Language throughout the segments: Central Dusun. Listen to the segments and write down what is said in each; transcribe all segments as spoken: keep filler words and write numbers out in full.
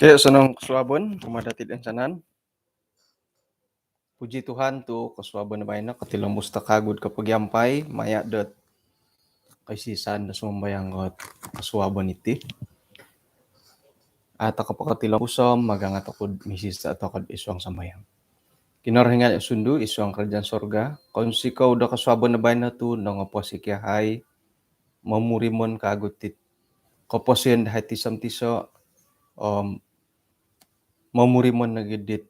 Okey, osonong kosuabon kumaa dati toinsanan. Puji Tuhan tu kosuabon baino kotilombus toko kagu do kopogiampai maya dot koisisan do sumambayang dot kosuabon iti. Atau kopokotilombus om magangat oku do misisa toko id suang sambayang. Kinorohingan sundu id suang kerajaan sorga, kounsikou do kosuabon baino tu nongoposik yahai momurimon kagu dit koposion dahai tiso-tiso om momurimon nogi dit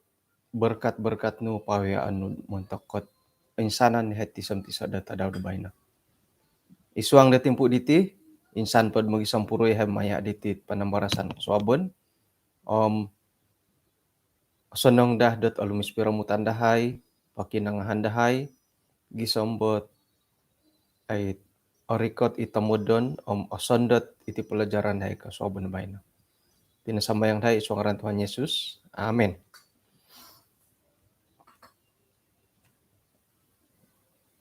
berkat-berkat nu, pawiaan nu montok dot insanan yahai tiso-tiso do tadau do baino. Id suang do timpu diti, insan po do mogisompuru yahai maya diti panambarasan kosuabon om osonong daa dot olumis piromutan dahai, pokinongohon dahai gisom dot ai orikot i tomodon om osondot iti pelajaran dahai kosuabon baino. Iti no sambayang dahai id suang ngaran Tuhan Yesus. Amin.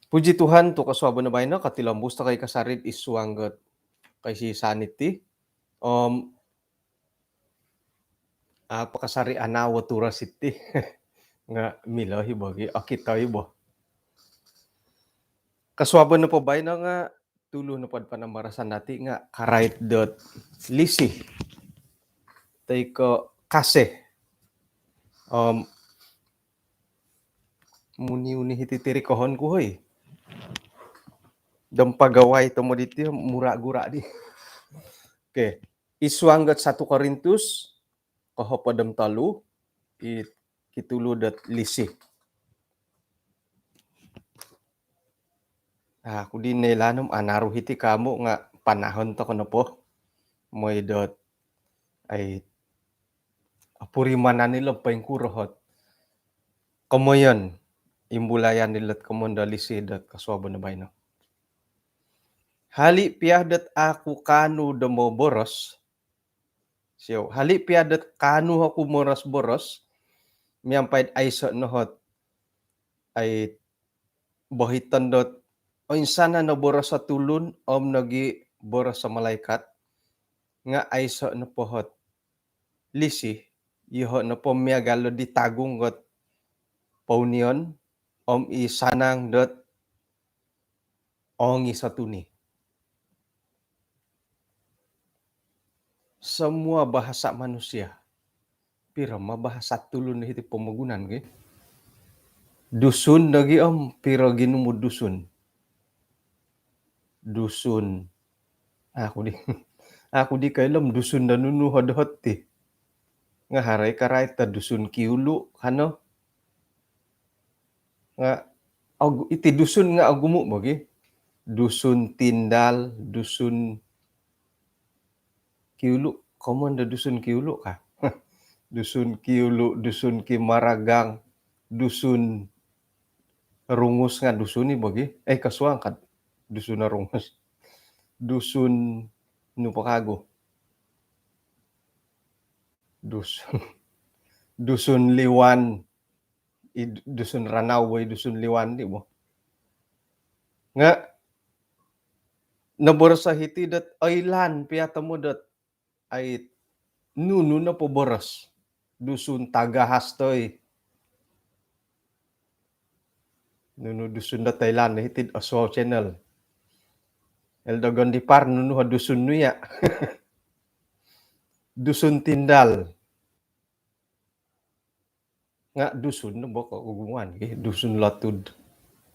Puji Tuhan tu kosuabon baino kotilombus toko kasari id suang dot koisisan iti om apa kasari anawo turas iti nga milo i bo gi, okito i bo. Kosuabon nopo baino nga tuluhu nopo do panambarasan dati nga karait dot lisi toi ko kase. Om muni-uni hiti tirikohon ku hoi. Dom pagawai tomod iti mura-gura di. Okey. Id suang dot satu Korintus kohopod om tolu, i kitulu dot lisi. Aku di noilaan om anaru hiti kamu nga panahon toko nopo. Mooi dot ai opurimanan ilo poingkuro ot komoyon imbulayan ilo komoyon do lisi dot kosuabon baino. Hali pia dot aku kaanu do moboros, siou, hali pia dot kaanu oku moros-boros miampai do aiso no ot ai bohiton dot oinsanan o boros o tulun om nogi boros o malaikat nga aiso nopo ot lisi, yoho nopo miagal do di tagung dot pounion om i sanang dot ongisotuni. Semua bahasa manusia. Piro ma bahasa tulun hiti pomogunan ki? Dusun nogi om piro ginumu Dusun. Dusun. Aku di, aku di koilo om Dusun do nunu hot-hot ti. Nga haro i karait do Dusun Kiulu kano. Nga ogu-, iti Dusun nga ogumu bo gi. Dusun Tindal, Dusun Kiulu, komoyon do Dusun Kiulu ka? Dusun Kiulu, Dusun Kimaragang, Dusun Rungus nga Dusun i bo gi. Eh, kosuang ka Dusun Rungus. Dusun nu po kagu. Dusun, Dusun Liwan, i Dusun Ranau bo, i Dusun Liwan di bo. Nga noboros o hiti dot oilaan pia tomod dot ai nunu nopo boros. Dusun Tagahas toi. Nunu Dusun dot oilaan hiti id Oswald Channel. Eldo Gondipar, nunu o Dusun nu ya? Dusun Tindal. Nga Dusun no bo ko kogumuan ki, Dusun Latud,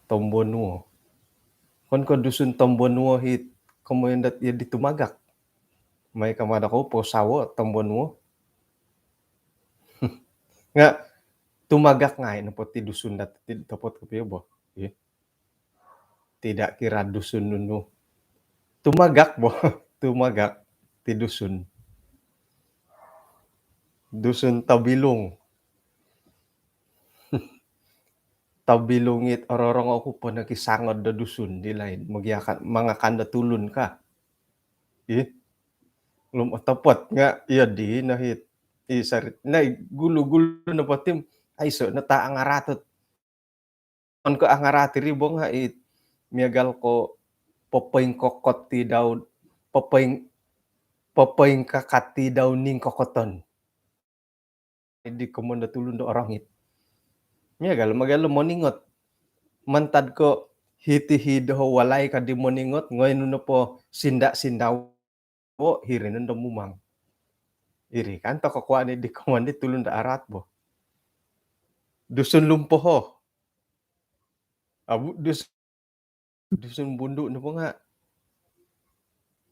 Tombonuo. Okon ko Dusun Tombonuo hiti komoyon dot iya di tumagak. Mai kama do kou po sawo Tombonuo. Nga tumagak ngai nopo ti Dusun dot ti topot kopio bo. Ih. Tidak kira Dusun nunu. Tumagak bo, tumagak ti Dusun. Dusun Tabilung. Tabilung it ororong oku po nakisangod do Dusun di lain. Magiakan, mangakan do tulun ka. Ih. Lum otopot nga iya di no hiti. I sari. Na gulu-gulu nopo ti om aiso no ta angaratut. Okon ko angarat iri bo nga it miagal ko popoingkokot ti dau, popoing-, popoingkakat ti dau ningkokoton. di komoyon do tulun do orongit. Miagal, miagal moningot. Mantad ko hiti hi doho walai ka di moningot, ngoyo nu nopo sinda-sindawo, hiri nondo mumang. Iri kan toko kuan di komoyon di tulun do araat bo. Dusun Lumpoho. Abu, dus-, Dusun Bundu nopo nga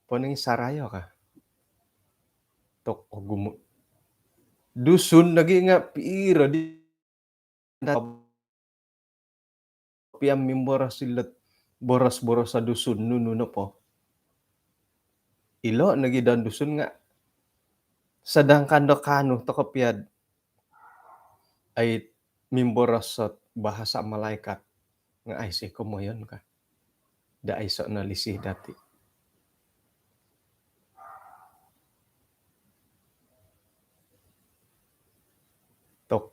poning sarayo ka. Tok ogumu. Dusun lagi nga piro di pia mimboros ilo't boros-boros Dusun nunu nopo. Ilo nogi don Dusun nga, sedangkan do kaanu toko pia'd ai mimboros ot bahasa malaikat nga aiso komoyon ka. Da aiso no lisi dati. Tok.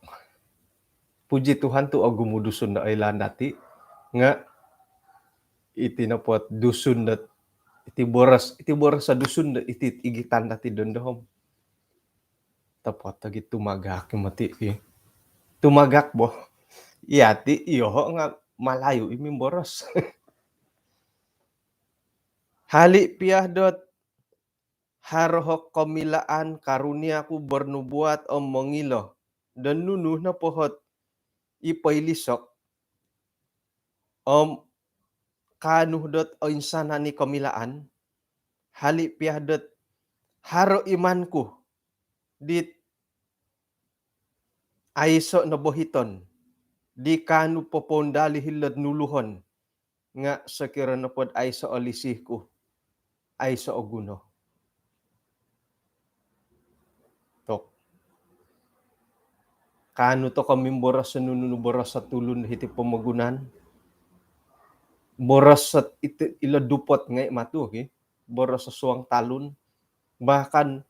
Puji Tuhan tu ogumu Dusun do oilaan dati nga iti nopo't Dusun dot iti boros, iti boros Dusun dot iti igitan dati dondo om. Topot lagi tumagak moti i. Tumagak bo. Iya ti iyoho nga Malayu i mimboros. Hali pia dot haro ho komilaan karunia ku bernubuat om mongilo do nunu nopo hot i poilisok om kaanu dot oinsanan i komilaan, hali pia dot haro iman ku dit aiso no bohiton di kaanu popoundali hilo'd nuluhon nga sokiro nopo'd aiso o lisi ku, aiso o guno. Tok. Kaanu toko mimboros nunu boros tulun hiti pomogunan. Boros iti ilo dupot ngai matu ki. Boros suang talun. Bahkan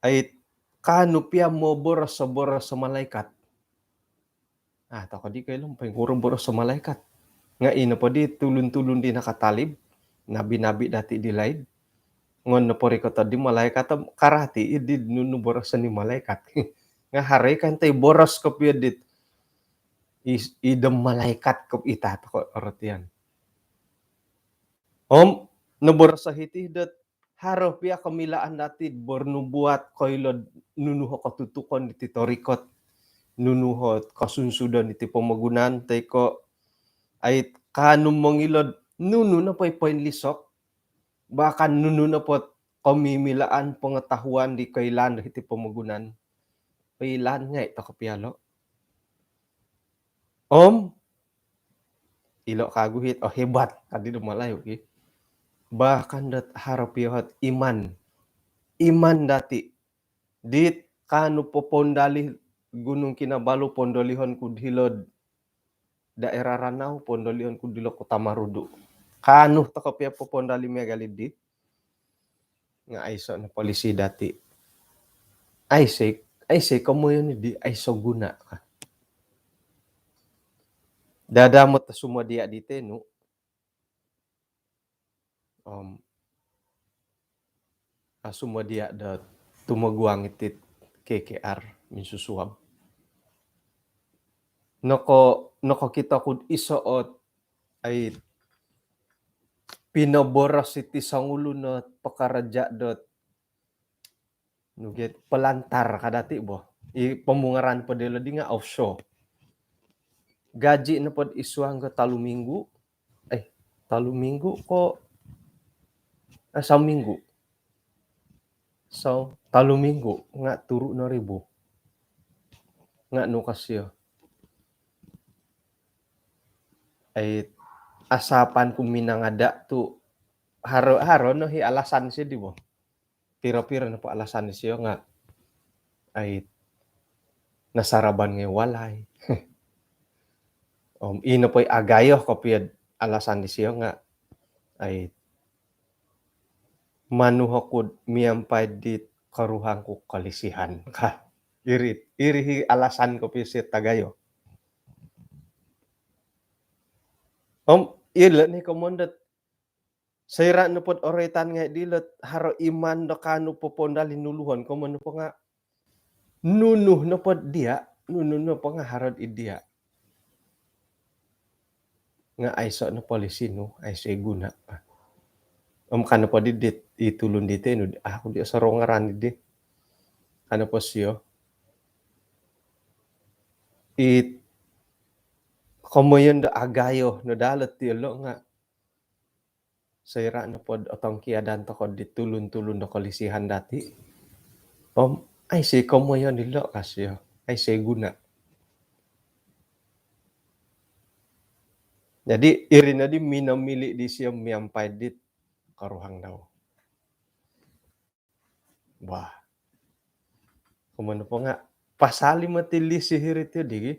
ai kaanu pia moboros boros malaikat. Ah, toko di koilo poingkuro boros malaikat. Nga ino po di tulun-tulun di nakatalib, nabi-nabi dati di laid. Ngon nopo rikoto di malaikat, karati i di nunu boros ni malaikat. Nga haro i kan tai boros kopio dit. Is-, idem malaikat kop ita toko orotian. Om, noboros hiti dot haro pia komilaan dati bernubuat koilo nunu ho kotutukon diti torikot, nunu ho kosunsudon diti pomogunan, toi ko ai kaanu mongilo nunu nopo i poinlisok, bahkan nunu nopo komimilaan pengetahuan di koilaan do hiti pomogunan. Oilaan ngai toko pia lo. Om ilo kagu hiti, oh, hebat, ka di do Malayu ki. Bahkan dot haro pia hot iman. Iman dati. Dit kaanu popoundali Gunung Kinabalu, poundalihon ku hilo'd daerah Ranau, poundalihon ku dilo Kota Marudu. Kaanu toko pia popoundali miagal di. Nga aiso no polisi dati. Aiso, aiso komoyon di aiso guna ka. Dada mot sumodia di tenu. Om, a sumodia do tumoguang iti K K R minsusuab. Noko, nokokito kud iso ot ai pinoboros iti songulun o pekaraja dot nuget pelantar ka dati bo. I pomungaran po dilo di nga offshore. Gaji nopo id suang ko tolu minggu. Eh, tolu minggu ko, eh, saminggu. So, tolu minggu nga turu no ribu. Nga nu ka sio. Ai, asapan ku minangada tu haro, haro no hi alasan sio di bo. Piro-piro nopo alasan disio nga ai nasaraban ngai walai. Om ino po i agayo kopio alasan disio nga ai manu oku miampai di koruhang ku kolisihan ka. Iri, iri hi alasan kopio sio tagayo. Om ilo ni komoyon dot soira nopo oroitan ngai dilo haro iman do kaanu popoundali nuluhon, komoyon nopo nga Nunu nopo dia, nunu nopo nga haro id dia. Nga aiso nopo lisi nu, aiso i guna. Om ka nopo di, di, i tulun diti nu, aku di osoro ngaran di. Ka nopo sio, i komoyon do agayo no daa lo ti lo nga soira nopo do otongkiadan toko di tulun-tulun do kolisihan dati, om aiso i komoyon ilo ka sio, aiso i guna. Jadi iri no di minomili disio miampai dit koruhang dau. Wah. Komoyon nopo nga pasal i moti lisi hiri ti di.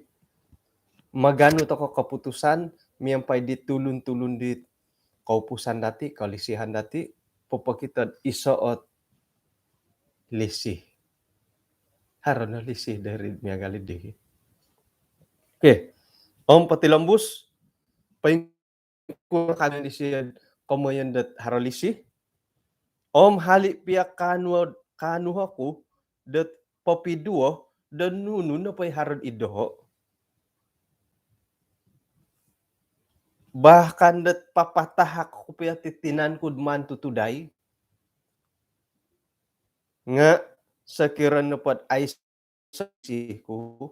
Maganu toko keputusan miampai di tulun-tulun di koupusan dati, kolisihan dati, popokito iso ot lisi. Haro no lisi dari miagal di. Okey. Om potilombus, paling kurang kanan disio komoyon dot haro lisi. Om hali pia kaanu, kaanu oku dot popiduo do nunu nopo i haro id doho. Bahkan dot papatahak oku pia ti tinan ku do mantutudai. Nga sokiro nopo do aiso lisi ku,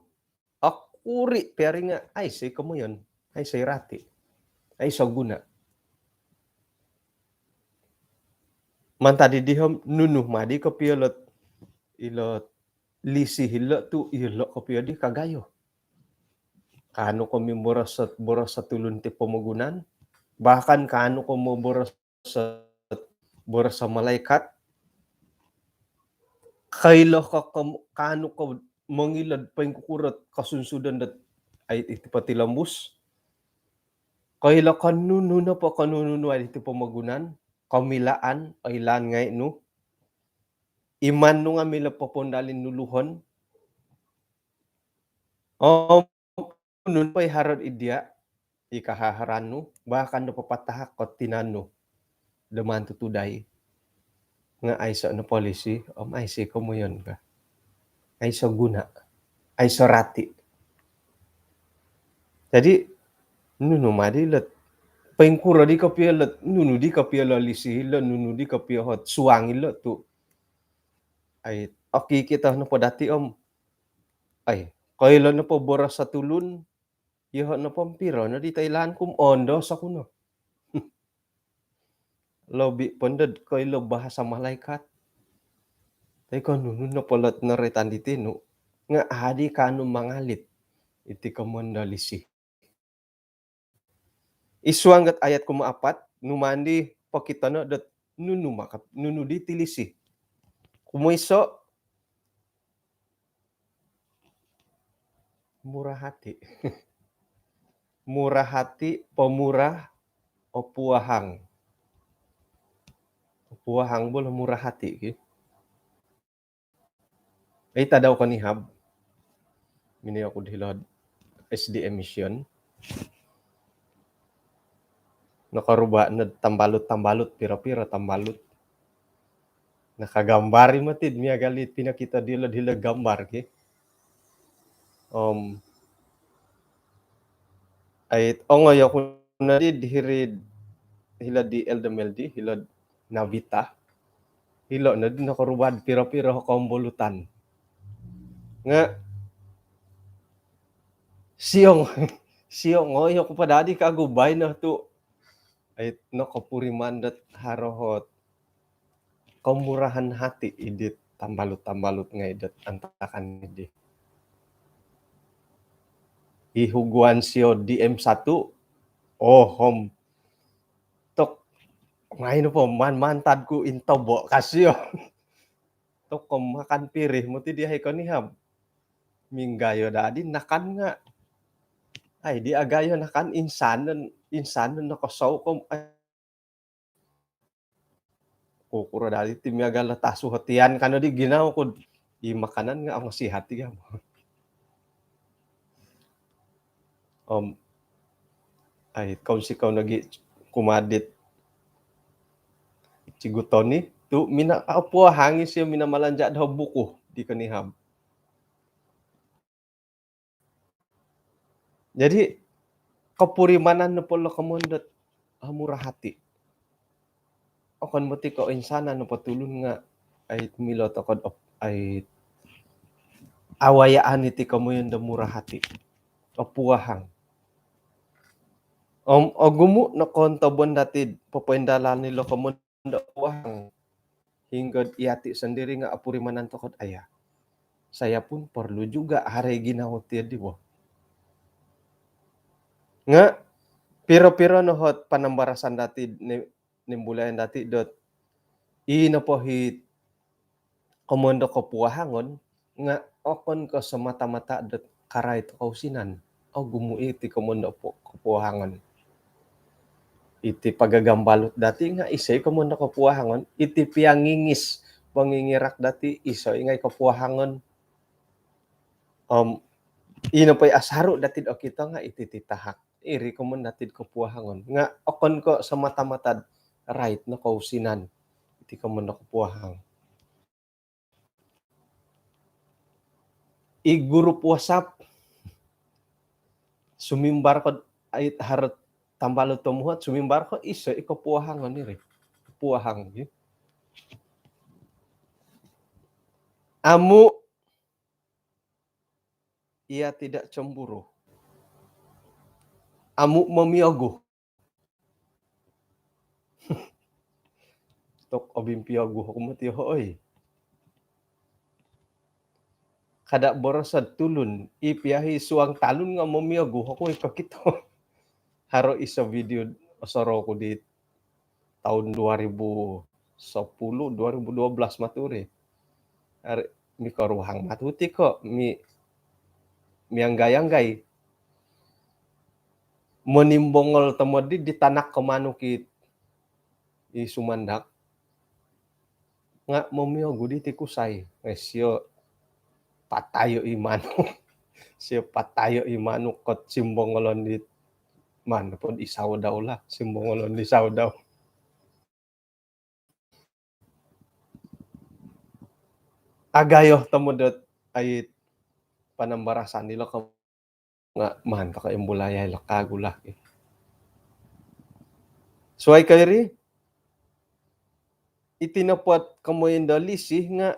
okuri pia iri nga aiso i komoyon, aiso i rati, aiso guna. Mantad di diho om nunu ma di kopio lo, ilo lisi ilo tu ilo kopio di kagayo. Kaanu ko mimboros, boros tulun ti pomogunan, bahkan kaanu ko moboros, boros malaikat. Koilo ko, ko, kaanu ko mongilo do poingkukuro ot kosunsudon dot ai iti potilombus. Koilo ko nunu nopo, ko nunu nu ai iti pomogunan, komilaan, oilaan ngai nu. Iman nu nga milo popoundalin nuluhon. Om nunu nopo i haro id dia, i kahaharan nu, bahkan do papatahak ko tinan nu do mantutudai. Nga aiso nopo lisi, om aiso i komoyon ka. Aiso guna, aiso rati. Jadi nunu ma di lo, poingkuro di kopio lo, nunu di kopio lo lisi lo, nunu di kopio ot suang ilo tu. Ai, okito nopo dati om, ai, koilo nopo boros tulun, yoho nopo om piro no di toilaan ku om ondos oku no. Lobi po dot koilo bahasa malaikat. Toi ko nunu nopo lo ot noroitan diti nu, nga adi kaanu mangalit iti komoyon do lisi. Id suang dot ayat kumaapat, nu ma di pokito no dot nunu maka, nunu di ti lisi. Kumoiso, murah hati. Murah hati, pemurah, opuahang. Opuahang bo lo murah hati ki. Ai, tadau konihab, minongoi oku do hilo id S D A Mission. Nokoruba no do tambalut-tambalut, piro-piro tambalut. Nakagambar i moti do miagal i pinokito dilo, dilo gambar ki. Om, ai, ongoi oku no di hiri, hilo di L D M L D, hilo Navita. Hilo no di nokoruba do piro-piro kombolutan. Nga siong, siongoi oku po dadi kagu baino tu, ai, nokopuriman dot haro ot kemurahan hati id dit tambalut-tambalut ngai dot antakan di. I huguan sio D M satu, oh, om, tok, ngai nopo man-, mantad ku intobo ka sio. Tok, om, makan piring moti di, ai, konihab. Minggayo dadi nakan nga, ai, di agayo nakan insan no, insan no nokosou ko om, ai, kukuro dadi ti miagal tasu hotian kano di ginawo ku do i makanan nga ongosihat ti gam. Om, ai, kounsikou nogi kumaa dit Cikgu Tony tu mina, opuahang i sio minamalanja do buku di konihab. Jadi, kopurimanan nopo lo komoyon dot, ah, murah hati. Okon moti ko insanan nopo tulun nga, ai, milo toko do, ai, awayaan iti komoyon do murah hati. Opuahang. Om, ogumu no kontobon dati popoindalan ilo komoyon do opuahang. Hinggo iyati sendiri nga opurimanan toko do, aya, saya pun perlu juga haro ginawo ti di bo. Nga, piro-piro no ot panambarasan dati ni, nimbulayan dati dot, i nopo it komoyon do kopuahangon, nga okon ko semata-mata dot karait kousinan. Ogumu iti komoyon do po-, kopuahangon. Iti pagagambalut dati nga iso i komoyon do kopuahangon. Iti piangingis, pongingirak dati iso i ngai kopuahangon. Om, i nopo i asaru dati do okito nga iti titahak. Iri komoyon dati do kopuahangon. Nga okon ko semata-mata rait no kousinan. Iti komoyon do kopuahang. I grup WhatsApp, sumimbar ko, ai, haro tambalut tomuhot, sumimbar ko iso i kopuahangon iri. Kopuahang, ya. Amu ia tidak cemburu. Amu momioguh. Tok obimpioguh oku moti, oi. Kada boroso tulun, i piahi suang talun nga momioguh oku i kokito. Haro iso video osorou ku di tahun dua ribu sepuluh, dua ribu dua belas maturi. Ari, mikoruhang matuti ko, mi, mianggai-anggai. Monimbongol tomod di, di tanak ko manuk i, i sumandak. Nga momioguh di ti kusai. Eh, sio patayo i manuk. Sio patayo i manuk kot simbongolon di, man, pod i saudau lah, simbongolon di saudau. Agayo tomod dot, ai, panambarasan dilo ko nga maan toko imbulayai lo kagu lah. Suai ko iri, iti nopo ot komoyon do lisih nga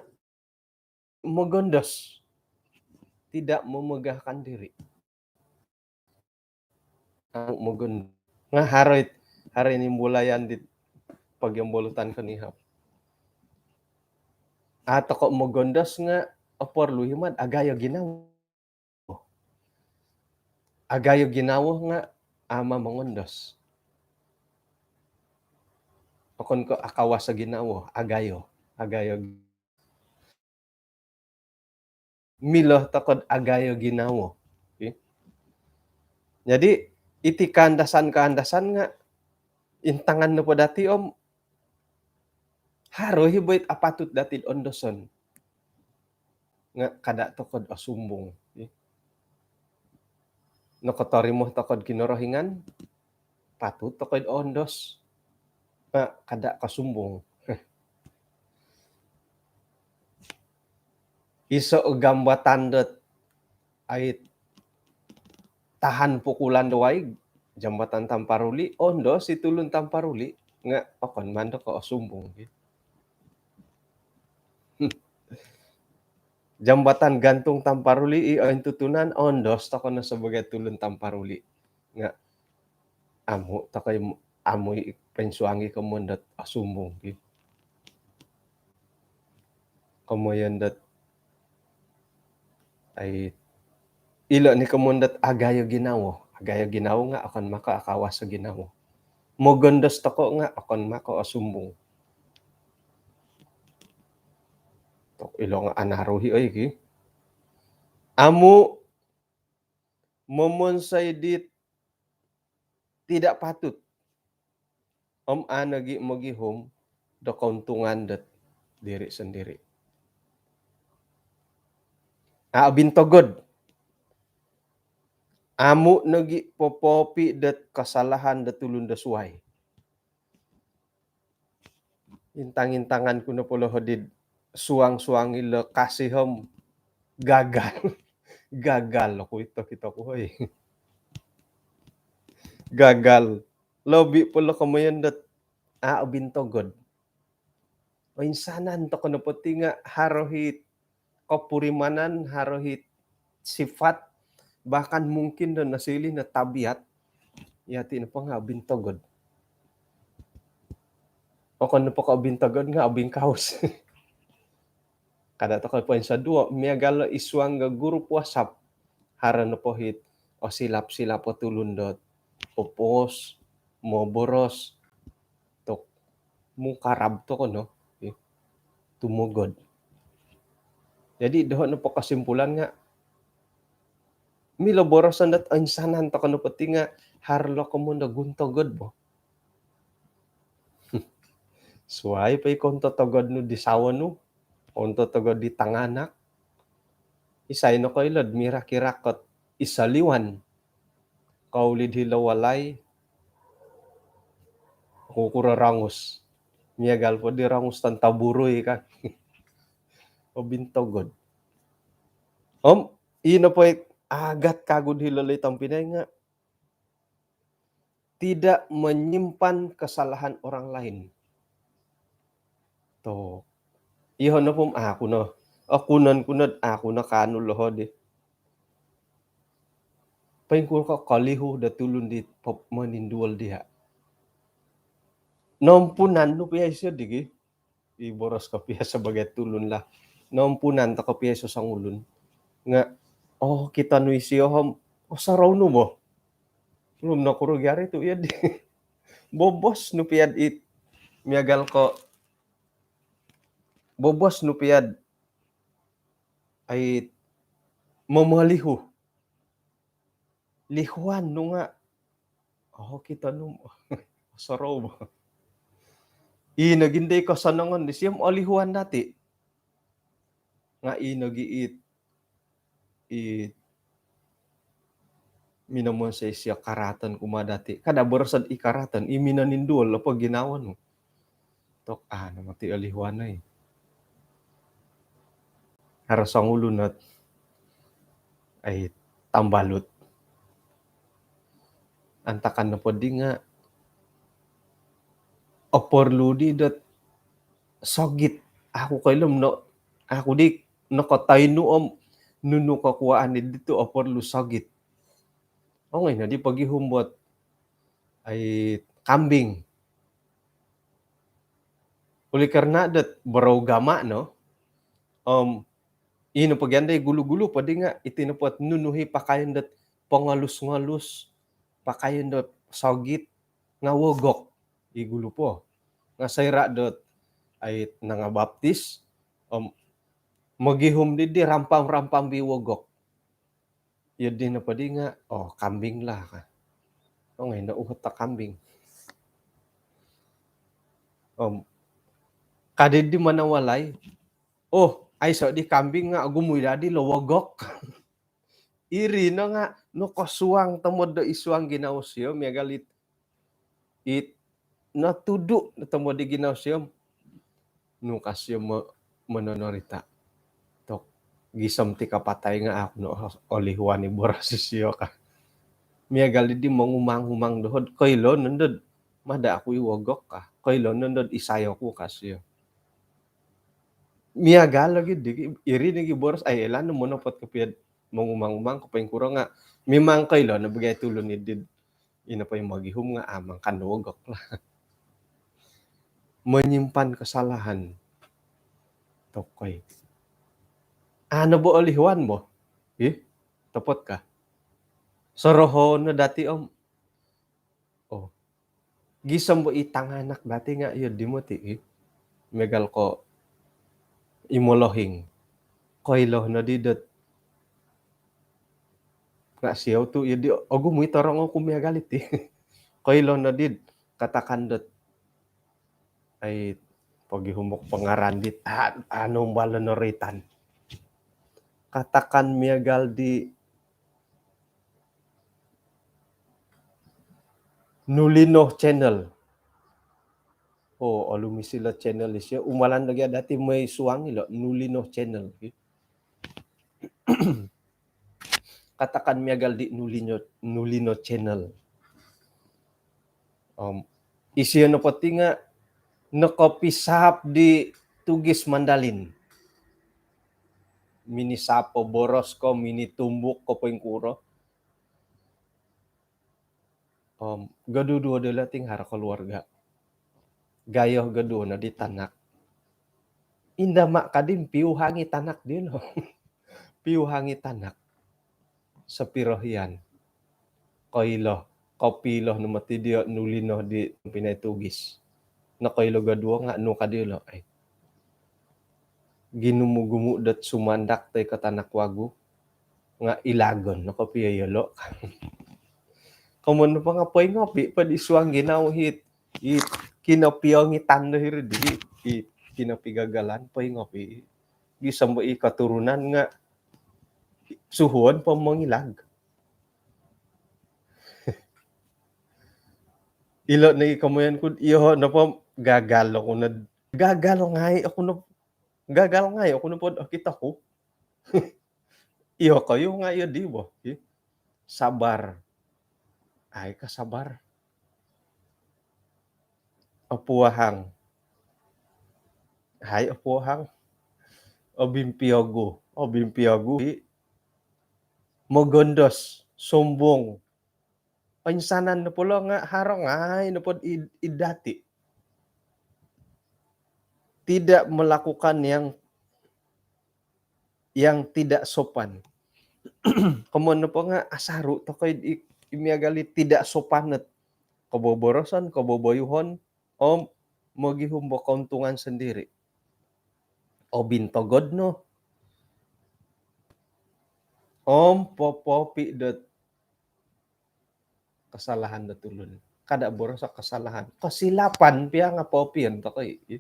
mogondos. Tidak memegahkan diri. Amu mogon-, nga haro it, haro i nimbulayan di pogiombolutan konihab. A toko mogondos nga oporlu i maan agayo ginawo. Agayo ginawo nga ama mongondos. Okon ko akawas o ginawo, agayo. Agayo. Milo toko do agayo ginawo. Okey. Jadi, iti kaandasan-kaandasan nga intangan nopo dati om haro i bo it apatut dati do ondoson. Nga kada toko do osumbung. Nokotorimo toko do Kinorohingan, patut toko do ondos. Nga kada kosumbung. Iso o jambatan dot, ai, tahan pukulan do waig, jambatan Tamparuli, ondos i tulun Tamparuli, nga okon maan do ko osumbung. Jambatan gantung Tamparuli i ointutunan, ondos toko no sebagai tulun Tamparuli. Nga amu toko i, amu i poinsuangi komoyon dot osumbung, ki. Komoyon dot, ai, ilo ni komoyon dot agayo ginawo. Agayo ginawo nga okon mako akawas o ginawo. Mogondos toko nga okon mako osumbung. Tok ilo nga anaru i, oi, ki. Amu momonsoi dit tidak patut. Om a nogi mogihum do keuntungan dot diri sendiri. A bintogod. Amu nogi popoopi dot kesalahan dot tulun do suai. Intang-intangan ku nopo lo hodi suang-suang ilo kasih om gagal. Gagal oku ito kito ku, hoi. Gagal. Lobi po lo komoyon dot a' obintogod. Oinsanan toko nopo ti nga' haro hit kopurimanan, haro hit sifat, bahkan mungkin do nosiliu no tabiat, yati nopo nga' obintogod. Okon nopo ko' obintogod nga' obingkaus. Kada' toko poinsoduo, miagal o id suang do grup WhatsApp, haro nopo hit osilap-silap o tulun dot opos, moboros, tok mungkarab toko no, eh, tumogod. Jadi doho' nopo kosimpulan nga' milo boroson dot oinsanan toko nopo ti nga' haro lo komoyon do guntogod bo. Suwai po i kontotogod nu di sawo nu, kontotogod di tanganak. Isai no koilo'd mirak-irak ot isoliwan. Kouli'd hilo walai, kukuro rongus. Miagal po di rongus tantaburui ka. Obintogod. Om, ino po i agat kagu'd hilo loi tompinai nga' tidak menyimpan kesalahan orang lain. To. Iyoho' nopo om aku no. Okunon ku nod aku no kaanu loho di. Poingkuro ko kolihu do tulun di pop moninduol diya'. Nompunan nu pia isio digi. I boros ko pia sabagai tulun lah. Nompunan toko pia iso songulun. Nga', oh, kito nu isio om, oh, sorou nu bo. Belum nokuro gi ari tu' iya di. Bobos nu pia'd it. Miagal ko, bobos nu pia'd ait momolihu. Lihuan nu nga', oh, kito nu, sorou bo. Ino gi ndoi kosonongon disio om olihuan dati'. Nga' ino gi it, it minomonsoi isio karaaton kumaa dati'. Kada' boroso'd i karaaton, i minoninduol po ginawo nu. Tok, ah, nama ti olihuan ai. Haro songulun ot ai tambalut. Antakan nopo di nga' oporlu di dot sogit. Aku koilo no, aku di nokotoinu om nunu kokuaan di tu' oporlu sogit. Ongoi no di pogihum bot ai kambing. Oleh karena dot beragama no, om ino pogi andai gulu-gulu po di nga' iti nopo ot nunu hi pakaian dot pongolus-ngolus, pakaian dot sogit nga' wogok i gulu po. Nga' soira' dot ai nangabaptis, om mogihum di di rampam-rampam bi wogok. Iyo di nopo di nga', oh, kambing lah ka. Ongoi no uhot do kambing. Om kadi di manawalai, oh, aiso di kambing nga' ogumu i dadi lo wogok. Iri no nga' nokosuang tomod do id suang ginawo sio miagal it, it notudu' tomod di ginawo sio. Nu ka sio mo-, mononorita'. Tok, gisom ti kapatai nga' aku no olihuan i boros sio ka. Miagal di di mongumang-umang doho'd koilo nondod mada' aku i wogok ka. Koilo nondod isai oku ka sio. Miagal lagi di, iri nogi boros ai ilaan no monopot kopio'd mongumang-umang ko poingkuro nga' mimang koilo no bagai tulun i di. Ino po i mogihum nga' amang kan wogok lah. Menyimpan kesalahan. Tokoi. Ano bo olihuan bo. Ih, topot ka. Soroho no dati' om. Oh. Gisom bo i tanganak dati' nga' iyo di moti' i. Miagal ko i molohing. Koilo no di dot. Nga' siou tu' iyo di ogumu i torong oku miagal iti. Koilo no di katakan dot. Ai, pogihum oku pangaran dit, ah, anu, umbalon no roitan. Katakan miagal di Nulino Channel. Oh, olumis ilo channel isio. Umbalan lagi ada ti moi suang ilo Nulino Channel. Katakan miagal di Nulino, Nulino Channel. Om isio nopo ti nga nokopisaap di Tugis Mandalin. Minisaap o boros ko, minitumbuk ko poingkuro. Om goduduo dilo ti nga haro keluarga. Gayo goduo no di tanak. Inda ma kadi piuhangi tanak dilo. Piuhangi tanak. Sopiro hian. Koilo, kopiilo no moti dio nulino di pinai Tugis. Nokoilo goduo nga nu kadi lo. Ai. Ginumu-gumu dot sumandak toi ko tanak wagu nga ilagon no kopio yolo. Komon po nga poingopi po di suang ginawo hit. It kinopiongitan do hiri di. It kinopigagalan poingopi. Gisom bo i keturunan nga suhuon po mongilag. Ilo nogi komoyon ku, iyo nopo gagal oku no, gagal ngai oku no, gagal ngai oku nopo okito ku. Iyo koyu nga iyo di bo. Sabar. Ai ka sabar. Opuahang. Hai opuahang. Obimpiogu. Obimpiogu. Mogondos. Sombong. Insanan nopo lo nga haro ngai nopo id-, id dati. Tidak melakukan yang, yang tidak sopan. Komon nopo nga asaru tokou i, i miagal i tidak sopan ot koboboroson, koboboyuhon, om mogihum bo keuntungan sendiri. Obintogod no. Om popopi dot kesalahan dot tulun. Kada boroso kesalahan. Kesilapan pia nga popion tokou i.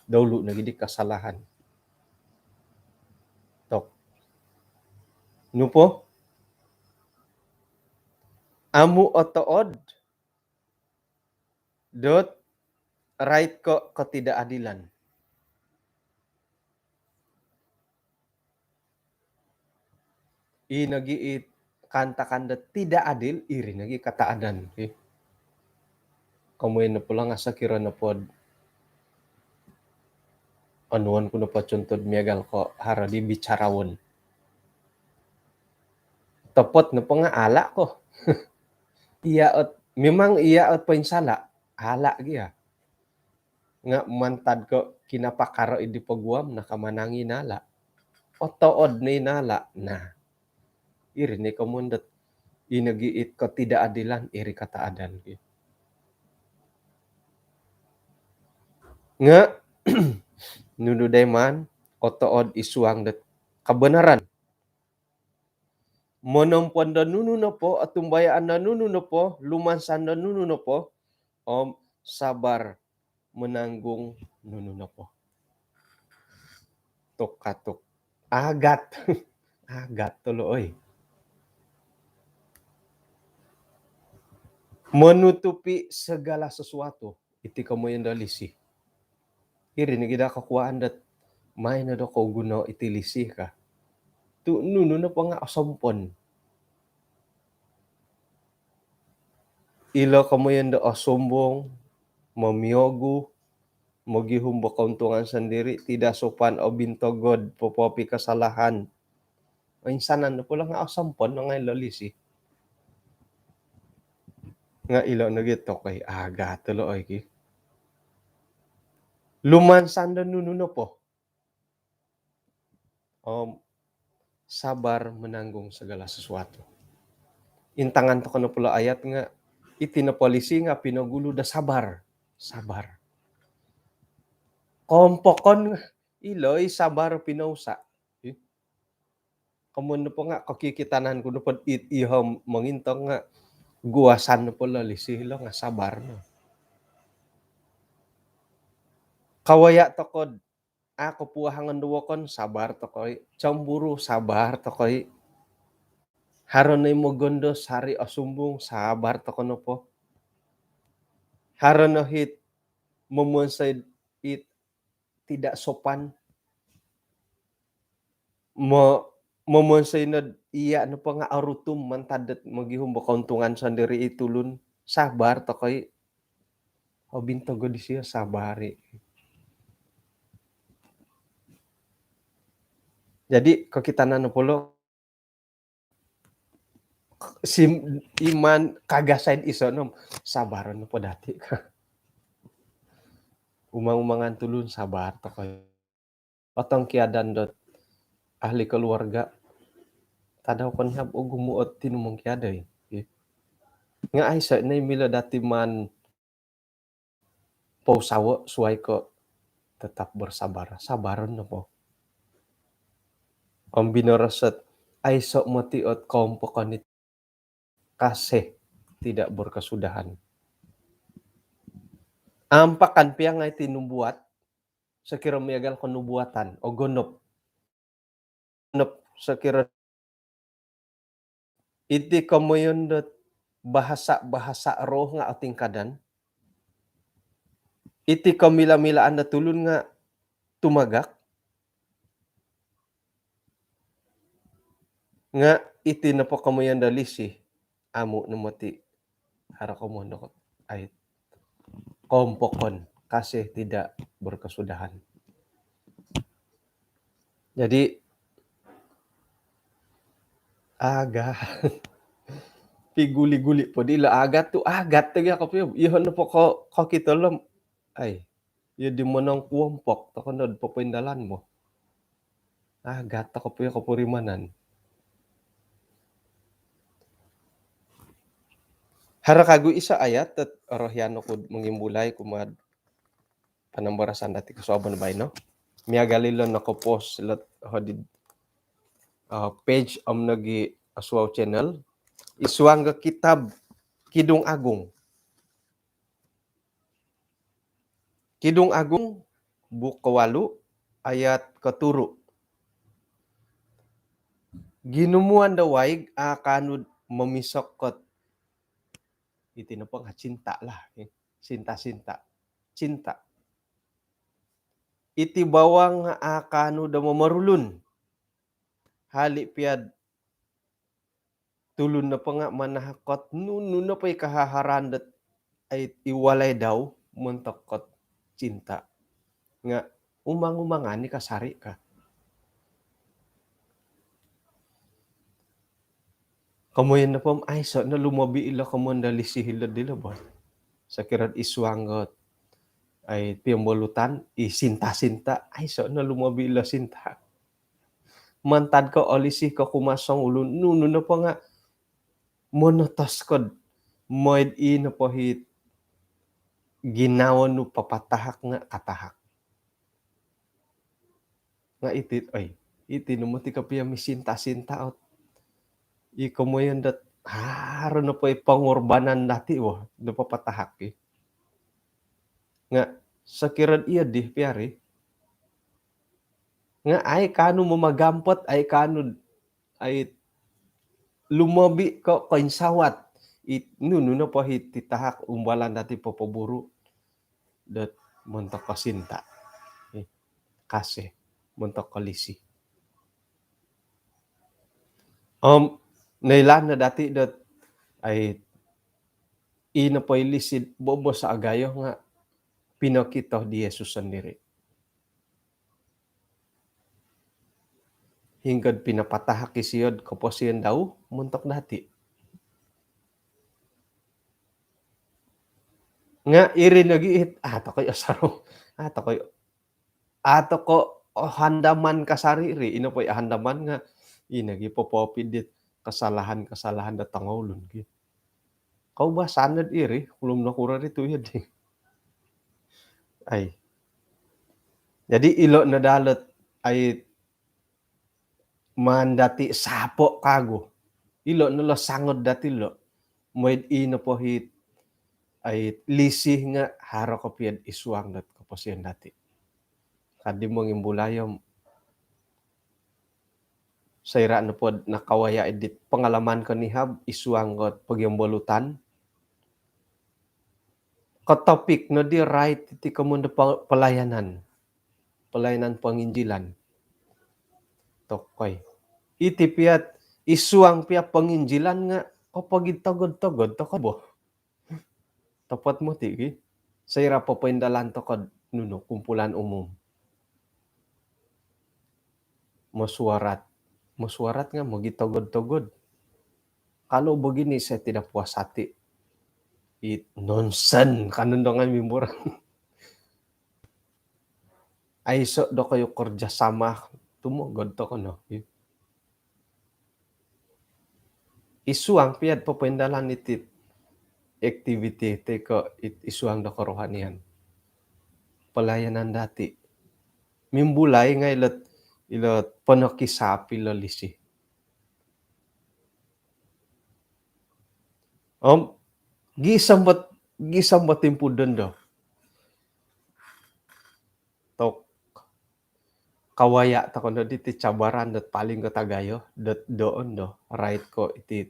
Dahulu nogi di kesalahan. Tok. Nopo? Amu otood dot rait ko ketidakadilan. I nogi i kaantakan dot tidak adil, iri nogi kataadan, okey. Komoyon nopo lo nga sokiro nopo d-, onuon ku nopo contoh miagal ko haro di bicharaon. Topot nopo nga ala ko. Iya ot, memang iya ot poinsala, ala gia. Nga mantad ko kinapakaro id di poguam, nakamanangi nala. Otood ni nala. Nah, iri ni komoyon dot i nogi it ketidakadilan, iri kataadan ki. Nga nunu dai maan, otood i suang dot kebenaran. Monompon do nunu nopo, otumbayaan do nunu nopo, lumansan do nunu nopo, om sabar menanggung nunu nopo. Tuk katuk. Agat. Agat tolo, oi. Menutupi segala sesuatu. Iti komoyon do lisi. Iri nogi daa kokuaan dot maai no do kou guno iti lisi ka. Tu nunu nopo nga osompon. Ilo komoyon do osombong, momiogu, mogihum bo keuntungan sendiri, tidak sopan, obintogod, popopi kesalahan. Insanan nopo lo nga osompon no ngai lo lisi. Nga ilo nogi tokou, agat tolo, oi ki. Lumansan do nunu nopo, om sabar menanggung segala sesuatu. Intangan tokou nopo lo ayat nga, iti nopo lisi nga pinogulu do sabar. Sabar. Kompokon ilo i sabar pinousa. Ih. Komoyon nopo nga kokikitanan ku nopo it iho mongintong nga guasan nopo lo lisi lo nga sabar no. Kawaya tokou d-, a, kopuahangan do wokon, sabar tokou i. Cemburu, sabar tokou i. Haro no i mogondos, haro i osumbung, sabar tokou nopo. Haro no hit momonsoi it tidak sopan. Mo-, momonsoi no d-, iya nopo nga orutum mantad dot mogihum bo keuntungan sendiri i tulun, sabar tokou i. Obintogod isio sabari. Jadi kokitanan nopo lo sim iman kagasaid iso nom sabaron nopo dati ka. Umang-umangan tulun sabar tokoi. Otong kiadan dot ahli keluarga. Tadau kon hab ogumu ot tinumong kiadai. Nga aiso nai milo dati man pousawo suai ko tetap bersabar. Sabaron nopo. Om binorosot aiso moti ot koumpokon it kasih tidak berkesudahan. Ampakan piangai ti nubuat, sekira miagal ko nubuatan, ogonop. Nop sekira iti komoyon dot bahasa-bahasa roh nga otingkadan. Iti komila-milaan dot tulun nga tumagak. Nga iti nopo komoyon do lisi, amu no moti haro komoyon do ai koumpokon, kasih tidak berkesudahan. Jadi aga piguli-guli po dilo agat tu agat tega kopio. Iyo nopo ko kokito lom ai iyo di monong kuompok toko nod popoindalan mo. Agat toko pio kopurimanan. Haro kagu iso ayat tet orohian oku mongimbulai kumaa panambarasan dati kosuabon baino. Miagal ilo nokopost lot hodi uh, page om nogi Asuau channel. Isuang ke kitab Kidung Agung. Kidung Agung, buk kewalu, ayat keturu. Ginumuan do waig akanud memisokot. Iti nopo nga cinta lah. Cinta-cinta. Cinta. Iti bawang akanud do momorulun. Hali piad tulun nopo nga manahakot nunu nopo i kahaharan dot ai i walai dau montok kot cinta. Nga umang-umangan ni kasari ka. Komoyon nopo aiso no lumobi ilo komoyon do lisi ilo dilo bo. Sokiro isuang got ai piombolutan i sinta-sinta aiso no lumobi ilo sinta. Mantad ko olisi ko kumasong ulun nunu nopo nga monotos kod moid i nopo hit ginawo nu papatahak nga katahak. Nga iti oi iti no moti kopio misinta-sinta ot i komoyon dot haro nopo i pengorbanan dati wo do papatahak i. Nga sokiro iyo di piari nga ai kanu mamagampot ai kanu ai lumobi ko koinsawat it nunu nopo hiti tahak umbalan dati popoburu dot montok kosinta. Eh, kasih montok kolisi. Om noilaan no dati dot ai i nopo i lisi bobos agayo nga pinokito di Yesus sendiri. Hingkod pinapatahak isiod koposion dau montok dati. Nga iri nogi it ah tokoi osarong ah tokoi ah toko oh, handaman kasari ri ino po handaman nga ino gi popopidit kesalahan-kesalahan do tongoulun gi. Kau bah sanad iri kulum nokuro ri tu iya di. Ai. Jadi ilo no dalot ai maan dati sapo kagu. Ilo no lo sangod dati lo. Moid i nopo hit ai lisih nga haro kopiod isuang dot koposion dati. Kadi mongimbulai om soira nopo nakawaya idit pengalaman ko nihab isuang got pogiombolutan. Ko topik no di rait iti komondo pelayanan. Pelayanan penginjilan. Tokoi. Iti piat isuang pia penginjilan nga kopogid togod-togod toko bo. Tepat moti ki. Soira' popoindalan toko' nunu kumpulan umum, mesyuarat. Mesyuarat nga' mogitogod-togod. Kalau begini saya tidak puas hati. It nonsen kan undang ai mimburan. Aiso' dokoyu kerjasama, tumogod toko' no. Isuang pia'd popoindalan iti aktiviti ti ko' isuang do kerohanian, pelayanan dati', mimbulai ngai' ilot, ilot ponokisap ilo lisi. Om gisom bot, gisom bot timpu dondo tok kawaya' toko' no diti cabaran dot paling kotagayo dot doon do rait ko' iti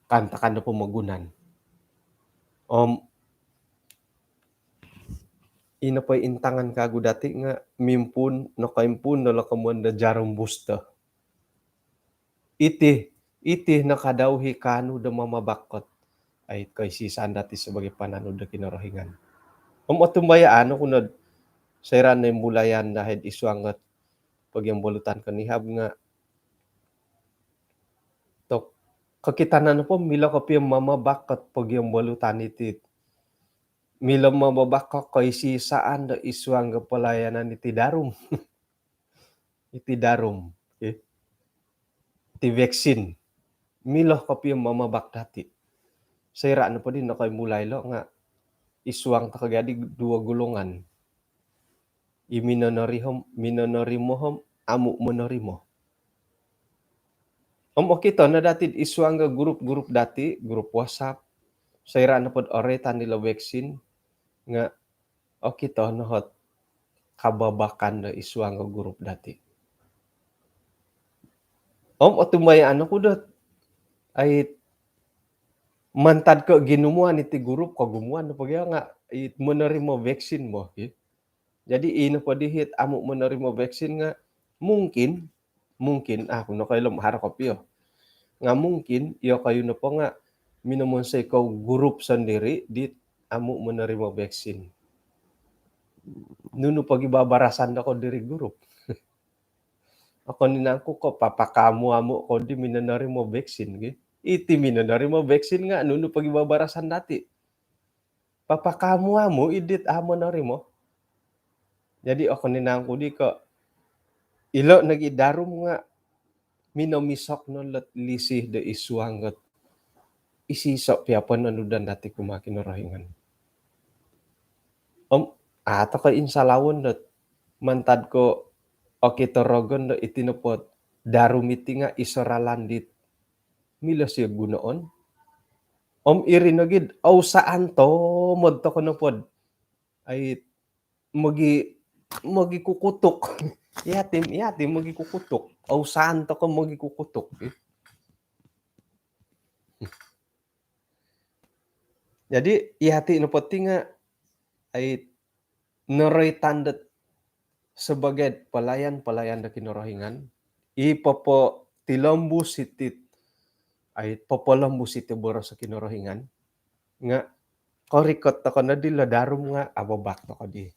kaantakan do pomogunan. Om ino po intangan kagu dati' nga' mimpuun, nokoimpuun do lokomuan do jarum booster. Iti, iti nakadau hi kaanu do mamabak kot ai koisisaan dati' sebagai pananud do Kinorohingan. Om otumbayaan oku nod soira' no imbulayan dahai'd isuang ot pogiombolutan konihab nga' tok kokitanan nopo milo kopio mamabak kot pogiombolutan iti, milo mamabak kot koisisaan do isuang do pelayanan iti darum. Iti darum, okey. Iti vaksin. Milo kopio mamabak dati'. Soira' nopo di nokoimulai ilo nga' isuang toko' gadi duo golongan. I minonorimo, minonorimo om amu' monorimo. Om okito no dati'd isuang do grup-grup dati', grup WhatsApp. Soira' nopod oroitan ilo vaksin nga' okito no hot kababakan do isuang do grup dati'. Om otumbayaan oku dot ai mantad ko' ginumuan iti grup, kogumuan nopo gia nga' i monorimo vaksin bo, ki. Jadi ino po dihit amu' monorimo vaksin nga' mungkin, mungkin, a' ku nokoilo om haro kopio. Nga' mungkin iyokoyu nopo nga' minomonsoi ko grup sondiri' dit amu' monorimo vaksin. Nunu pogi babarasan doko diri grup? Okon i nangku ko papakamu-amu ko di minonorimo vaksin, ki? Iti minonorimo vaksin nga' nunu pogi babarasan dati'? Papakamu-amu i dit a' monorimo. Jadi okon i nangku di ko ilo nogi darum nga' minomisok no lot lisi do isuang ot isiso' pia pononudan dati' kumaa Kinorohingan. Om a' toko insalawon dot mantad ko okito rogon do iti nopo darum iti nga' iso ralan dit milo sio gunoon. Om iri nogi'd ousaan tomod toko nopod ai mogi, mogikukutuk. Iyati, iyati mogikukutuk. Ousaan toko mogikukutuk. Jadi iyati nopo ti nga' ai noroitan dot sebagai pelayan-pelayan do Kinorohingan, i popotilombus iti, ai popolombus iti boros do Kinorohingan, nga' korikot toko nodi lo darum nga' ababak toko di.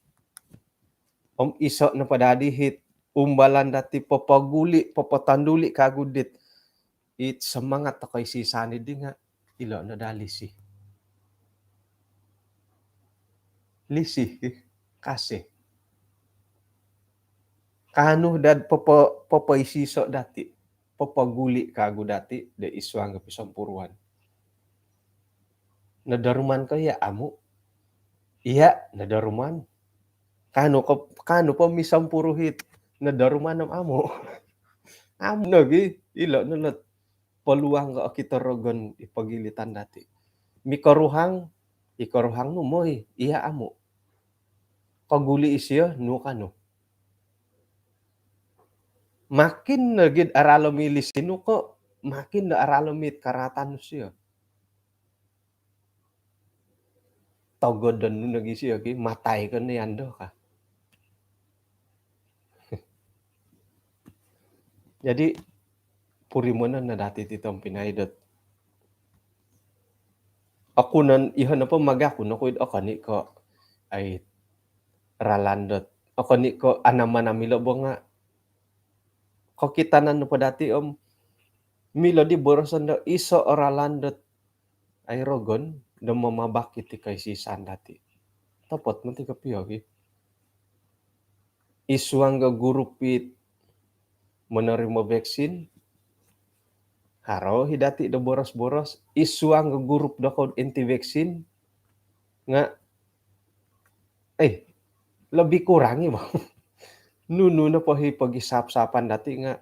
Om iso' nopo dadi hit umbalan dati' popoguli', popotonduli' kagu dit it semangat toko isisan di nga' ilo' no daa lisi. Lisi, kasih. Kaanu dad popo, popoisiso' dati', popoguli' kagu dati' do isuang do pisompuruan. Nodoruman ko iya'? Amu'. Iya', nodoruman. Kaanu ko, kaanu po misompuruhit nodoruman om amu'? Amu' nogi, ilo' no lot peluang ko okito rogon i pogilitan dati'. Mikoruhang, i koruhang nu moi, iya' amu'. Koguli' isio nu kaanu. Makin nogi'd aralom i lisi nu ko' makin do aralom it karatan nu sio. Togodon nu nogi sio ki, matai ko ni ando ka. Jadi purimanon no dati' ti tompinai dot. Oku non, iyoho' nopo magakun oku id okon i' ko' ai ralan dot okon i ko' anam-anam milo bo nga' kokitanan nopo dati' om milo di boroson do iso' o ralan dot ai rogon do mamabak iti kaisisan dati'. Topot moti kopio gi. Id suang do grup it monorimo vaksin, haro hi dati' do boros-boros, id suang do grup do kod anti vaksin, nga' eh, lebih kurang i bo. Nunu nopo hi pogisap-sapan dati' nga'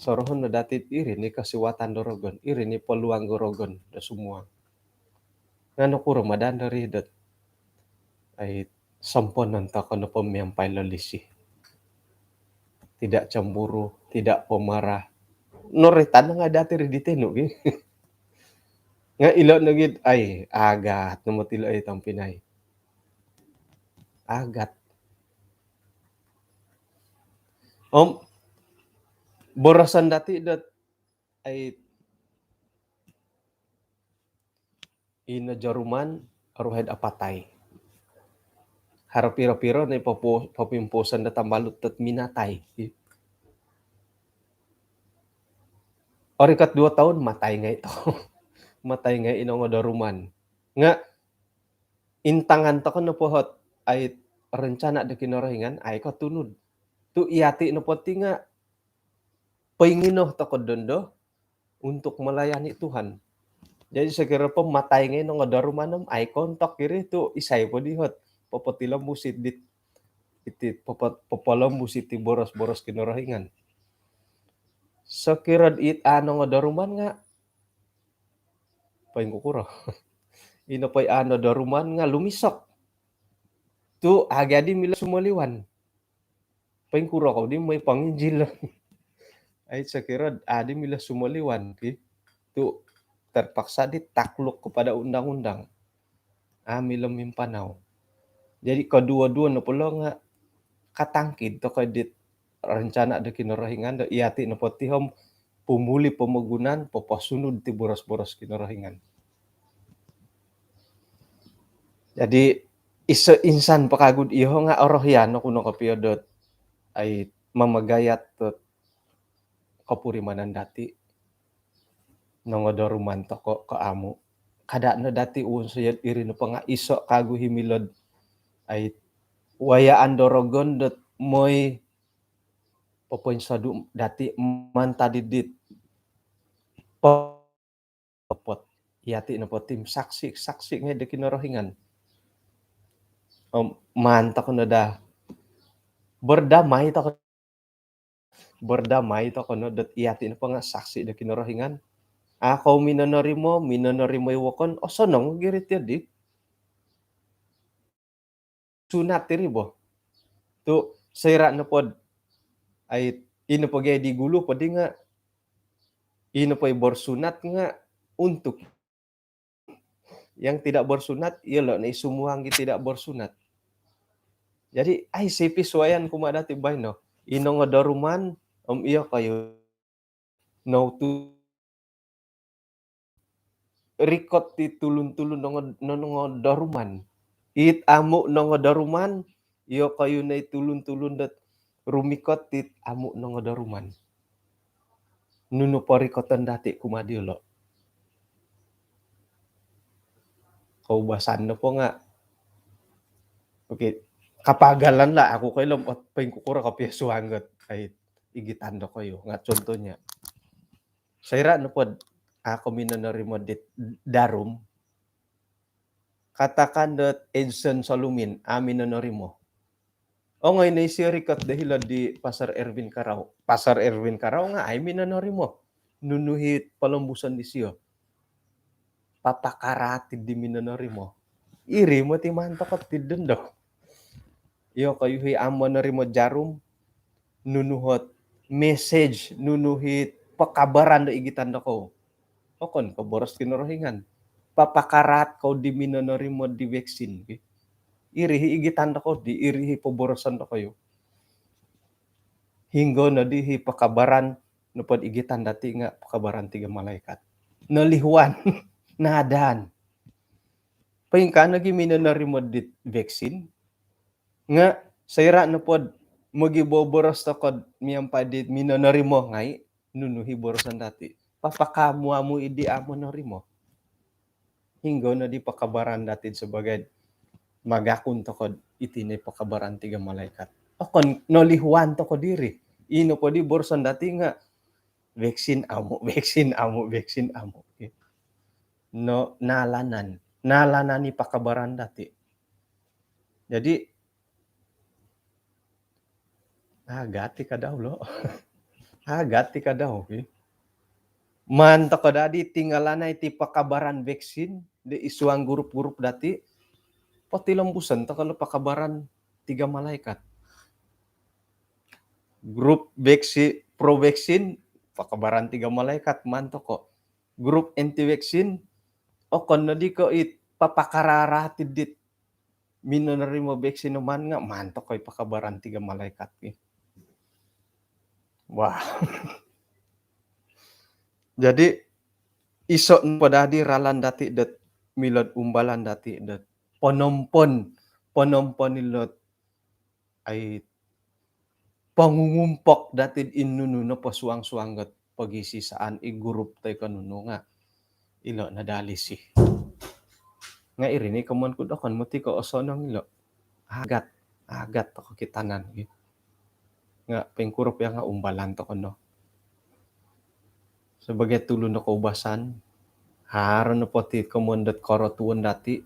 sorohon no dati' iri ni kosiwatan do rogon, iri ni peluang do rogon do sumuang. Nga' nokuro madan dari dot ai somponon toko nopo miampai lolisi. Tidak cemburu, tidak pemarah. Noritan nga' dati' ri di tenu gi. Nga' ilo' nogi ai agat no moti ilo' ai tompinai. Agat. Om boroson dati' dot ai ino joruman oruhai'd apatai. Haro piro-piro ni popo-, popimpuuson do tambalut dot minatai. Orikot duo toun matai ngai' to. Matai ngai' ino nongo doruman. Nga' intangan toko nopo hot ai rencana do Kinorohingan ai kotunud. Tu' iyati' nopo ti nga' poingino toko dondo untuk melayani Tuhan. Jadi sokiro po matai ngai' nongo doruman om ai kontok iri tu' isai po di hot popotilombus iti, iti popo-, popolombus iti boros-boros Kinorohingan. Sokiro it a' nongo doruman nga' poingkukuro. Ino poi a' no doruman nga' lumisok. Tu' agi adi milo sumoliwan. Poingkuro kou di moi panginjil. Ai sokiro adi milo sumoliwan ki. Tu' terpaksa di takluk kepada undang-undang. A' milo mimpanau. Jadi koduo-duo nopo lo nga' katangkid toko dit rencana do Kinorohingan do iyati' nopo ti om pumuli pomogunan poposunud ti boros-boros Kinorohingan. Jadi iso insan po kagu iyo nga' orohian oku no kopio dot ai mamagayat dot kopurimanan dati' nongo doruman toko ko amu'. Kada' no dati' wonsoyo'd iri nopo nga' iso' kagu hi milo'd ai wayaan do rogon dot moi popoinsodu' dati' mantad id dit po-, topot. Iyati' nopo ti saksi', saksi' ngai' do Kinorohingan. Om maan toko no daa berdamai toko, berdamai toko no dot iyati' nopo nga' saksi' do Kinorohingan. A' kou minonorimo, minonorimo i wokon, osonong giri tiyo di. Sunat iri bo. Tu' soira' nopod ai ino po gi di gulu po di nga' ino po i bersunat nga' untuk yang tidak bersunat, iyolo' no i sumuang i tidak bersunat. Jadi ai sipisuayan kumaa dati' baino. I nongo doruman om iyokoyu noutu rikot ti tulun-tulun nongo, nongo doruman. It amu' nongo doruman, iyokoyu no i tulun-tulun dot rumikot it amu' nongo doruman. Nunu porikoton dati' kumaa diyolo'? Koubasan nopo nga', okey, kapagalan lah aku koilo om poingkukuro kopio suang dot ai igitan dokoyu nga' contohnya. Soira' nopod a' kou minonorimo dit darum, katakan dot Edson Solumin a' minonorimo. Ongoi no isio rikot do hilo di Pastor Erwin Karau. Pastor Erwin Karau nga' ai minonorimo nunu hi polombuson disio. Papakaraat di minonorimo. Iri moti maan toko ti dondo. Iyokoyu hi a' monorimo jarum, nunu hot message, nunu hi pekabaran do igitan dokou? Okon ko boros Kinorohingan. Papakaraat kou di minonorimo di vaksin ki. Iri hi igitan dokou di, iri hi poboroson dokoyu. Hinggo nodi hi pekabaran nopod igitan dati' nga' pekabaran tiga malaikat. Nolihuan. Nadan. Poingkaa nogi minonorimo dit vaksin, Nga soira nopod mogiboboros tokou miampai di minonorimo ngai, nunu i boroson dati? Papakaamu-amu i di amu monorimo. Hinggo no di pakabaran dati sebagai magakun tokou iti no pakabaran tiga malaikat? Okon, nolihuan tokou diri. Ino po di boroson dati nga vaksin amu, vaksin amu, vaksin amu. No, naalanan. Naalanan i pakabaran dati. Jadi, agat i kadau lo. Agat i kadau, ki. Maan tokou dadi tingalanai ti pakabaran vaksin di id suang grup-grup dati, potilombuson tokou lo pakabaran tiga malaikat. Grup vaksin, pro vaksin, pakabaran tiga malaikat maan tokou. Grup anti vaksin, okon no di ko it papakararati dit minonorimo vaksin no maan nga maan tokou i pakabaran tiga malaikat ni. Wah. Jadi, iso nopo dadi ralan dati dot milo do umbalan dati dot ponompon, ponompon ilo dot ai pongungumpok dati id nunu nopo suang-suang dot pogisisaan i grup toi ko nunu nga ilo no daa lisi. Nga iri no i komoyon ku do okon moti ko osonong ilo. Agat, agat tokou kitanan, ki. Nga poingkuro pia nga umbalan tokou no. Sebagai tulun do koubasan, haro nopo ti komoyon dot korotuon dati,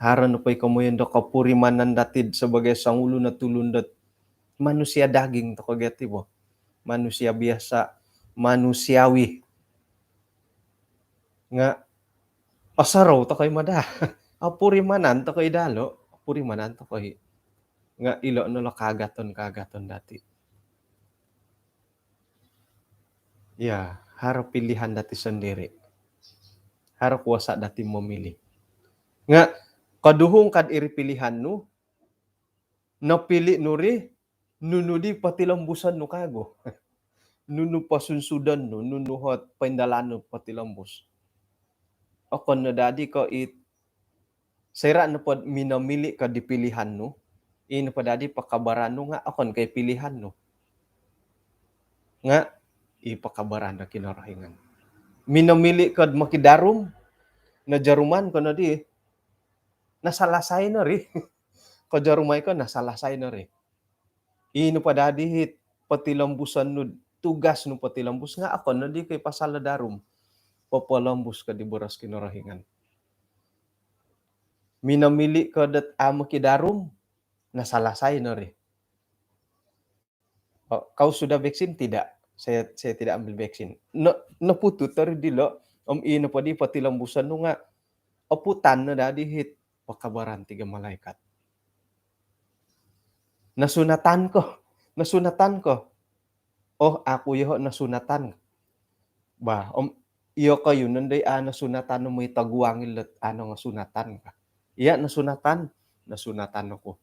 haro nopo i komoyon do kopurimanan dati sebagai songulun o tulun dot manusia daging tokou gia ti bo. Manusia biasa, manusiawi. Nga osorou tokou i mada. Opurimanan tokou i daa lo, opurimanan tokou i. Nga ilo no lo kaagaton-kaagaton dati. Ya, haro pilihan dati sendiri. Haro kuasa dati memilih. Nga koduhung kad iri pilihan nu, nopili nu ri, nunu di potilombuson nu kagu. Nunu posunsudon nu, nunu ot poindalan nu potilombus. Okon no dadi ko it, soira nopo minomili ko di pilihan nu, i nopo dadi pakabaran nu nga okon ko i pilihan nu. Nga i pakabaran do Kinorohingan. Minomili ko mokidarum, nojoruman ko no di, nasalasai no ri. Kojoruman ko, nasalasai no ri. I nopo dadi it potilombuson nu, tugas nu potilombus nga okon no di ko i pasal do darum. Popolombus ko di boros Kinorohingan. Minomili ko dot amu mokidarum, nasalasai no ri. Oh, kau sudah vaksin? Tidak. Saya, saya tidak ambil vaksin. No, noputut ri dilo, om i nopo di potilombuson nu nga oputan no dadi it pakabaran tiga malaikat. Nasunatan ko, nasunatan ko. Oh, au ku yoho nasunatan. Bah, om iyokoyu nondo i au nasunatan, mooi toguang ilo dot au nongosunatan ka. Iya, nasunatan, nasunatan oku.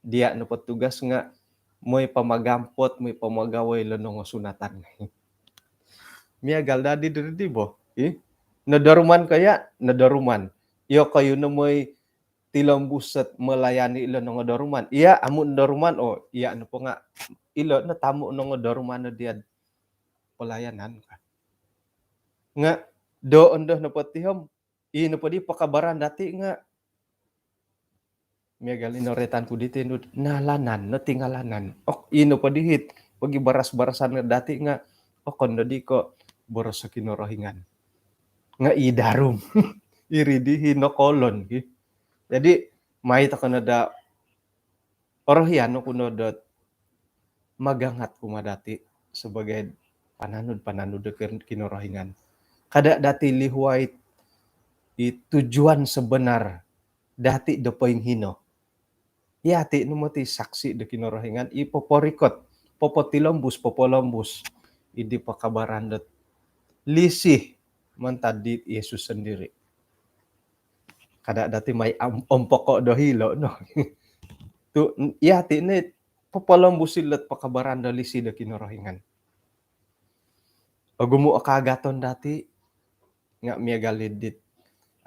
Dia nopo tugas nga mooi pomagampot, mooi pomagawoi ilo nongosunatan. Miagal dadi diri di bo. Ih, nodoruman ko iya, nodoruman. Iyokoyu no mooi tilombus dot melayani ilo nongodoruman. Iya, amu nodoruman, oh, iya nopo nga ilo no tamu nongodoruman no dia pelayanan ka. Nga do ondo nopo ti om, i nopo di pakabaran dati nga miagal i noroitan ku diti nu, naalanan no tingalanan. Ok, i nopo di it pogibaras-barasan dati nga okon no di ko boros Kinorohingan. Nga i darum. Iri di i nokoolon, ki. Jadi, mai tokou no daa, orohian oku no dot magangat kumaa dati sebagai pananud-pananud do Kin-, Kinorohingan. Kada dati lihuai i tujuan sebenar dati do poinghino. Yati no moti saksi do Kinorohingan, i poporikot, popotilombus, popolombus i di pakabaran dot lisi mantad di Yesus sendiri. Kada dati mai om-, ompoko do hilo no. Tu, yati no popolombus ilo dot pakabaran do lisi do Kinorohingan. Ogumu o kaagaton dati, nga miagal i dit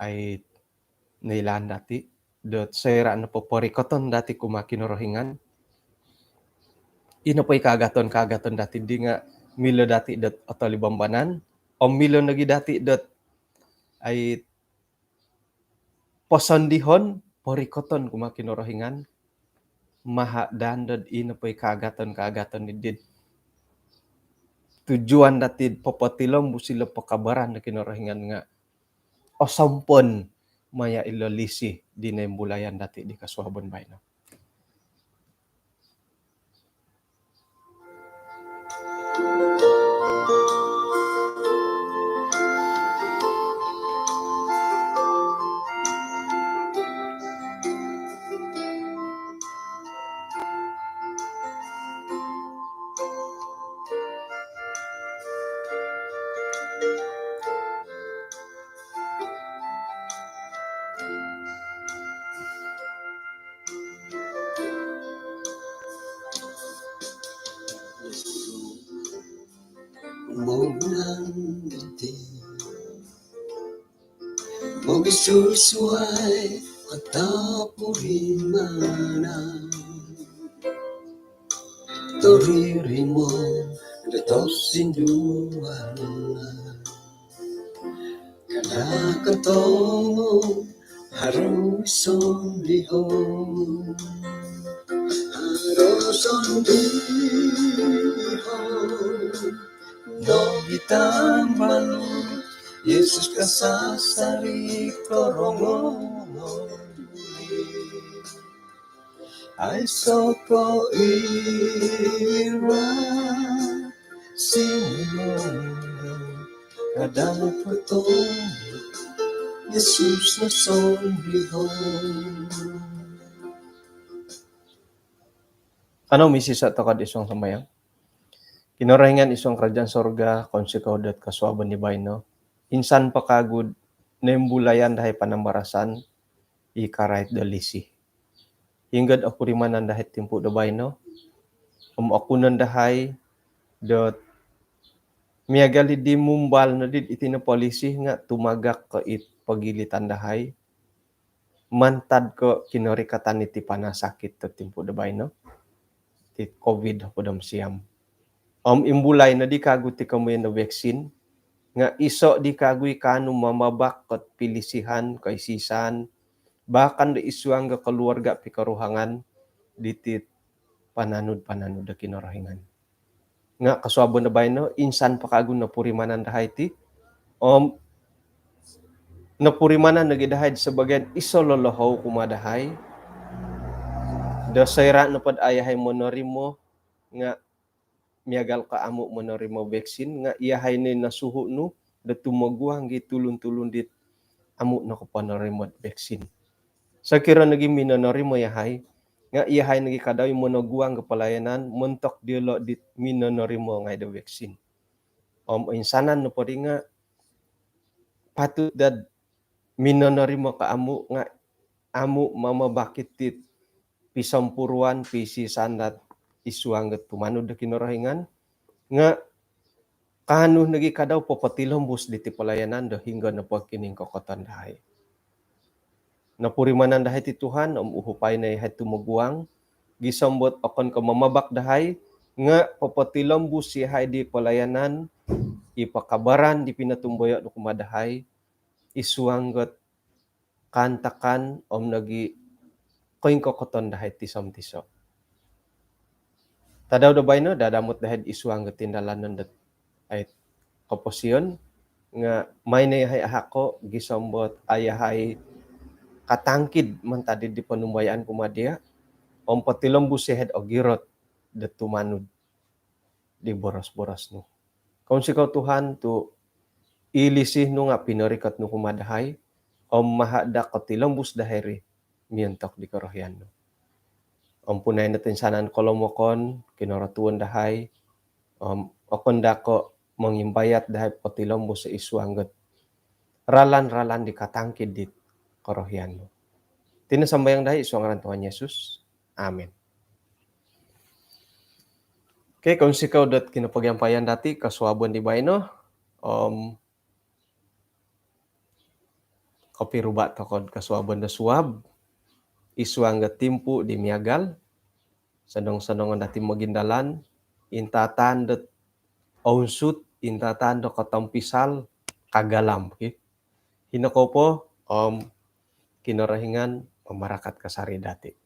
ai noilaan dati, dot soira' nopo porikoton dati' kumaa Kinorohingan, ino po i kaagaton-kaagaton dati' di nga' milo dati' dot otolibambanan, om milo nogi' dati' dot ai posondihon, porikoton kumaa Kinorohingan, maha' daa dot ino po i kaagaton-kaagaton di dit tujuan dati' popotilombus ilo pakabaran do Kinorohingan nga' osompon maya' ilo lisi di noimbulayan dati' di kosuabon baino. Monang diti mogisusuai atau purimanan. Toririmo do tosinduan. Kada kotongo haro sondihon. Haro sondihon. Nogi tambalut Yesus kasasari korongou. Aiso' ko ira sinimon kada' kotongo Yesus nosondihon. Kanou misisa' toko'd isuang sambayang. Kinorohingan isuang karajaan sorga, kounsikou dot kosuabon di baino. Insan po kagu'd noimbulayan dahai panambarasan i karait do lisi. Hinggod opurimanan dahai timpu' do baino, om okunon dahai dot miagal i di mumbal noddi iti nopo lisi nga' tumagak ko' it pogilitan dahai mantad ko' kinorikatan iti panasakit do timpu' do baino, ti covid hopod om siam. Om imbulai noddi kagu ti komoyon do vaksin, nga' iso' di kagu i kaanu mamabak dot pilisihan, koisisan, bahkan do isuang do koluarga' pikoruhangan diti pananud-pananud do Kinorohingan. Nga' kosuabon do baino, insan po kagu nopurimanan dahai ti, om nopurimanan nogi' dahai'd sabagian iso' lolohou kumaa dahai do soira' nopod a' iyahai monorimo nga' miagal ko' amu' monorimo vaksin, nga' iyahai no i nosuhu' nu do tumoguang i tulun-tulun dit amu' nokoponorimo'd vaksin. Sokiro nogi' minonorimo iyahai, nga' iyahai nogi' kadau i monoguang do palayanan montok diyolo' dit minonorimo ngai' do vaksin. Om insanan nopo di nga' patut dad minonorimo ko' amu' nga' amu' mamabak iti pisompuruan, pisisan dot isuang dot tumanud do Kinorohingan, nga' kaanu nogi' kadau popotilombus diti palayanan do hinonggo nopo kiningkokoton dahai. Nopurimanan dahai ti Tuhan, om uhupai no iyahai tumoguang, gisom dot okon ko' mamabak dahai, nga' popotilombus iyahai di palayanan, i pakabaran di pinotumboyo' nu kumaa dahai, isuang dot kaantakan om nogi' koingkokoton dahai tiso-tiso'. Tadau do baino, dadamot dahai'd isuang dot tindalanon dot ai koposion, nga' mai no iyahai ahako' gisom dot a' iyahai katangkid mantad di ponumbayaan kumaa diya', om potilombus iyahai'd ogirot dot tumanud di boros-boros nu. Kounsikou Tuhan tu' i lisi nu nga' pinorikot nu kumaa dahai, om maha' daa kotilombus dahai ri miontok di korohian nu. Ompunai no toinsanan kolomokon, kinoratuon dahai, om okon daa ko' mongimbayat dahai potilombus isuang dot ralan-ralan di katangkid dit korohian nu. Iti no sambayang dahai isuang ngaran Tuhan Yesus. Amin. Okey, kounsikou dot kinopogiampayan dati' kosuabon di baino. Om kopiruba' toko'd kosuabon do suab. id suang do timpu di miagal, sonong-sonongon dati mogindalan, intatan dot ounsut, intatan do kotompisal, kagalam, ki. Hino kou po, om Kinorohingan mamarakat kasari dati.